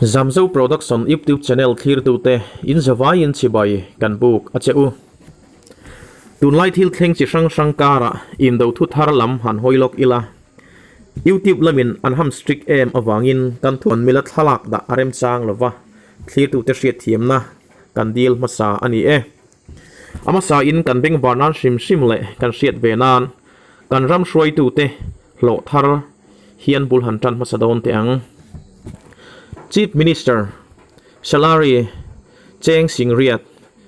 Zamzo Production YouTube channel thlirtute in zavaiin chibai kan buk a che u. Tunlai thil thleng chi hrang hrang karah indo thu thar lam han hawi lawk ila. YouTube lamin an ham strict em avangin kan thuan mila thlalak dah a remchang lova thlirtute hriatthiamna kan dil hmasa a ni e. A hmasain kan bengvar nan hrim hrim leh kan hriat ve nan kan ram hruaitute hlawh thar hian bul han tan hmasa dawn teh ang. Chief Minister Salary Cheng Sing Riat,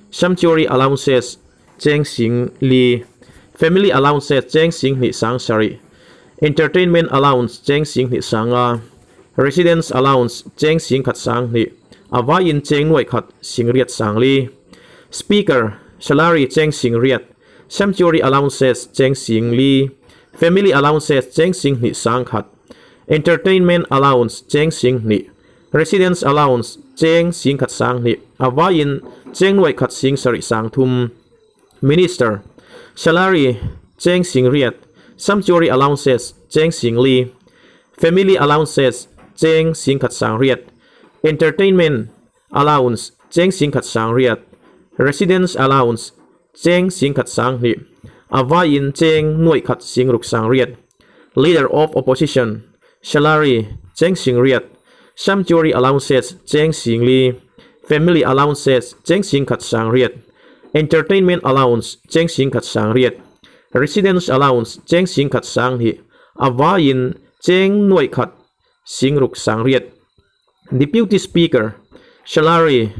Sumptuary Allowances Cheng Sing Li, Family Allowances Cheng Sing Hnih Sang Sarih, Entertainment Allowance Cheng Sing Hnih Sanga, Residence Allowance Cheng Sing Khat Sang Hnih, a vaiin Cheng Nuai Khat Sing Riat Sang Li, Speaker Salary Cheng Sing Riat, Sumptuary Allowances Cheng Sing Li, Family Allowances Cheng Sing Hnih Sang Khat, Entertainment Allowance Cheng Sing Hnih, Residence Allowance Cheng Sing Khat Sang Hnih, a vaiin Cheng Nuai Khat Sing Sarih Sang Thum. Minister, Salary, Cheng Sing Riat, Sumptuary Allowances, Cheng Sing Li, Family Allowances, Cheng Sing Khat Sang Riat, Entertainment Allowance, Cheng Sing Khat Sang Riat, Residence Allowance, Cheng Sing Khat Sang Hnih, a vaiin Cheng Nuaih Khat Sing Ruk Sang Riat, Leader of Opposition, Salary, Cheng Sing Riat, Sumptuary Allowances, Cheng Sing Li, Family Allowances, Cheng Sing Khat Sang Riat, Entertainment Allowance, Cheng Sing Khat Sang Riat, Residence Allowance, Cheng Sing Khat Sang Hnih, a vaiin Cheng Nuaih Khat Sing Ruk Sang Riat, Deputy Speaker, Salary,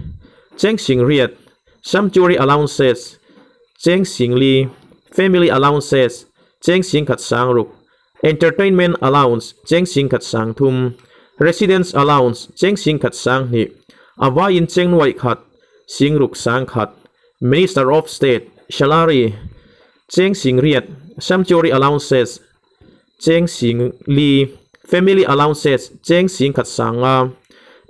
Cheng Sing Riat, Sumptuary Allowances, Cheng Sing Li, Family Allowances, Cheng Sing Khat Sang Ruk, Entertainment Allowance cheng sing khat sang thum, Residence Allowance cheng sing khat sang hnih, a vaiin cheng nuaih khat sing ruk sang khat, Minister of State Salary cheng sing riat, Sumptuary Allowances cheng sing li, Family Allowances cheng sing khat sang nga,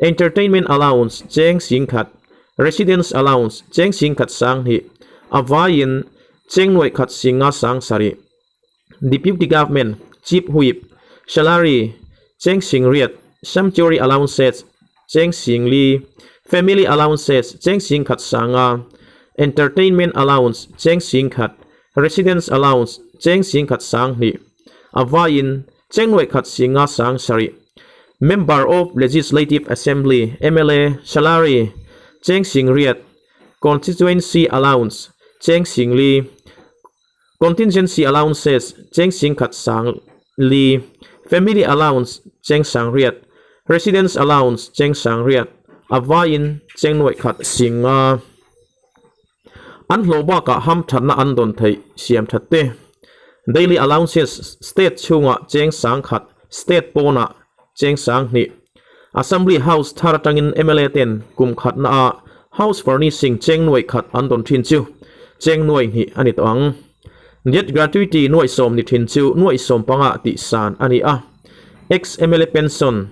Entertainment Allowance cheng sing khat, Residence Allowance cheng sing khat sang hnih, a vaiin cheng nuaih khat sing nga sang sarih. Deputy Government Chief Whip, Salary, Cheng Sing Riat, Sumptuary Allowances, Cheng Sing Li, Family Allowances, Cheng Sing Khat Sanga, Entertainment Allowance, Cheng Sing Khat, Residence Allowance, Cheng Sing Khat Sang Hnih, a vaiin Cheng Nuaih Khat Singa Sang Sarih, Member of Legislative Assembly, mla, Salary, Cheng Sing Riat, Constituency Allowance, Cheng Sing Li, Contingency Allowances cheng sing khat sang li, Family Allowance cheng sang riat, Residence Allowance cheng sang riat, a vaiin cheng nuaih khat sing a. An hlawh bakah ham thatna an dawn theih siam that te. Daily Allowances State chhungah cheng sang khat, State pawnah cheng sang hnih. Assembly House thar atangin mla ten kum khatna ah House Furnishing cheng nuaih khat an dawn thin chu cheng nuaih hnih a ni tawh ang. Death Gratuity nuaih sawm ni thin chu nuaih sawm panga tih san a ni a. Ex-mla Pension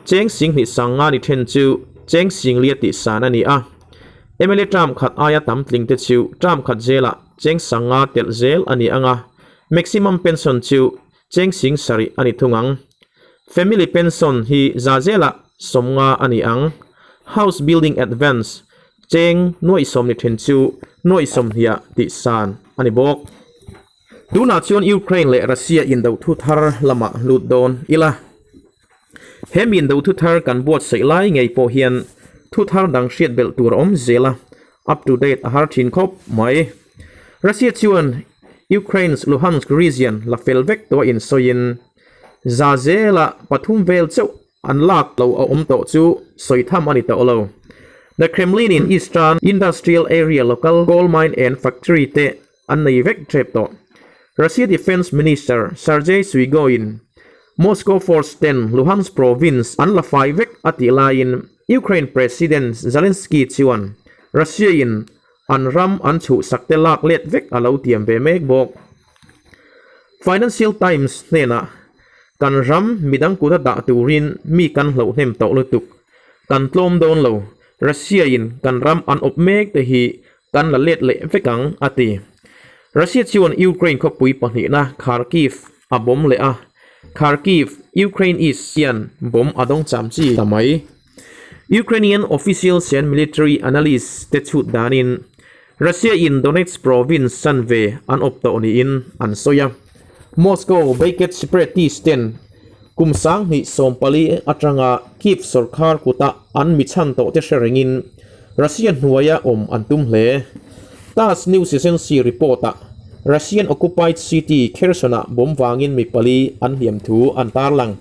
cheng sing hnih sang nga ni then chu cheng sing lia tih san a ni a. Mla term khat aia tam tling te chu term khat zelah cheng sang nga telh zel a ni ang a. Maximum Pension chu Cheng sing sarih a ni thung ang. Family pension hi za zelah sawmnga a ni ang. House building advance cheng nuaih sawm ni then chu nuaih sawmhniah tih san a ni bawk. Tunah chuan Ukraine leh Russia indo thu thar lamah lut dawn ila. He mi indo thu thar kan buatsaih lai ngei pawh hian thu thar dang hriat belh tur a awm zel a, up to date a har thin khawp mai. Russia chuan Ukraine's Luhansk region la fel vek tawh a insawiin za zela pathum vel chauh an lak lo a awm tawh chu sawi tham a ni tawh lo. The Kremlin in Eastern Industrial Area local coal mine and factory te an nei vek tep tawh. Russia Defence Minister Sergei Shoigu-in Moscow force ten Luhansk province an la fai vek a tih laiin Ukraine President Zelensky chuan Russia-in an ram an chhuhsak te lak let vek a lo tiam ve mek bawk. Financial Times hnenah, Kan ram midang kut a dah turin mi kan hloh hnem tawh lutuk. Kan tlawm dawn lo. Russia-in kan ram an awp mek te hi Kan la let leh vek ang, a ti. Russia chuan Ukraine khawpui pahnihna Kharkiv a bawm leh a, Kharkiv, Ukraine East hian bomb a dawng cham chi ta mai. Ukrainian officials and military analysts te chhut danin Russia in Donetsk province chanve an awp tawh niin an sawi a. Moscow backed separatist ten kum 2014 atanga Kyiv sorkar kuta an mi chhan tawh te hre rengin Russia hnuaia awm an tum hle. Tass news agency report ah Russian occupied city Kherson ah bomb vangin mi pali an hliam thu an tarlang.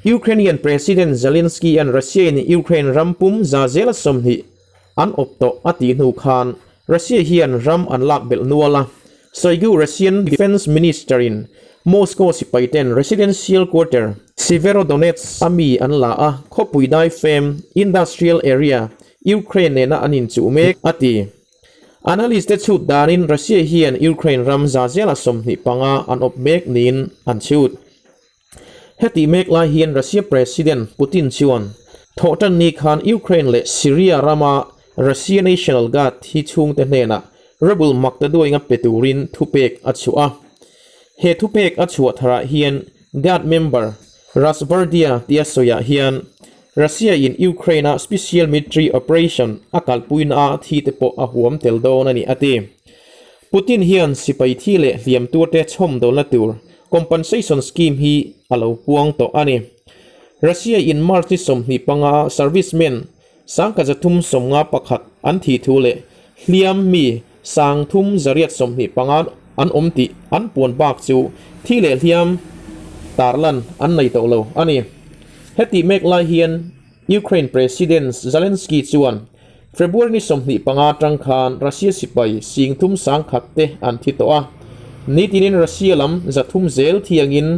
Ukrainian President Zelensky an Russia in Ukraine ram pum za zela 20 an awp tawh a tih hnu khan Russia hian ram an lak belh nual a. Shoigu Russian Defence Minister in Moscow sipai ten residential quarter Severodonetsk a mi an la a, khawpui daifem, industrial area, Ukraine nena an inchuh mek a ti. Analyst te chhut danin Russia hian Ukraine ram za zela 25 an awp mek niin an chhut. Heti mek lai hian Russia President Putin chuan thawhtanni khan Ukraine leh Syria rama Russia National Guard hi chhungte hnenah rebel makta duainga pe turin thupek a chhuah a. He thupek a chhuah tharah hian Guard member Rosgvardia tia sawiah hian Russia in Ukraine-a special military operation a kalpuina a thi te pawh a huam tel dawn a ni a ti. Putin hian sipai thi leh hliam turte chhawmdawlna tur compensation scheme hi a lo puang tawh a ni. Russia in March ni 25 servicemen 1351 an thih thu leh hliam mi 3825 an awm tih an puan bak chu thi leh hliam tarlan an nei tawh lo a ni. Heti mek lai hian Ukraine President Zelensky chuan February ni 25 atang khan Russia sipai 31,000 te an thi tawh a, nitinin Russia lam 300 zel thiangin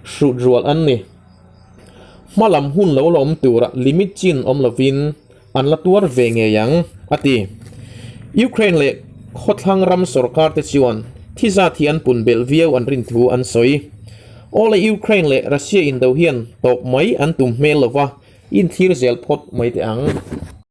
hrut rual an ni. Hmalam hun lo la awm tura limit chin awm lovin an la tuar ve ngei ang, a ti. Ukraine leh khawthlang ram sorkar te chuan thi zat hi an pun belh viau an rin thu an sawi. Awle Ukraine leh Russia indo hian tawp mai an tum hmel lova, inthlir zel phawt mai teh ang.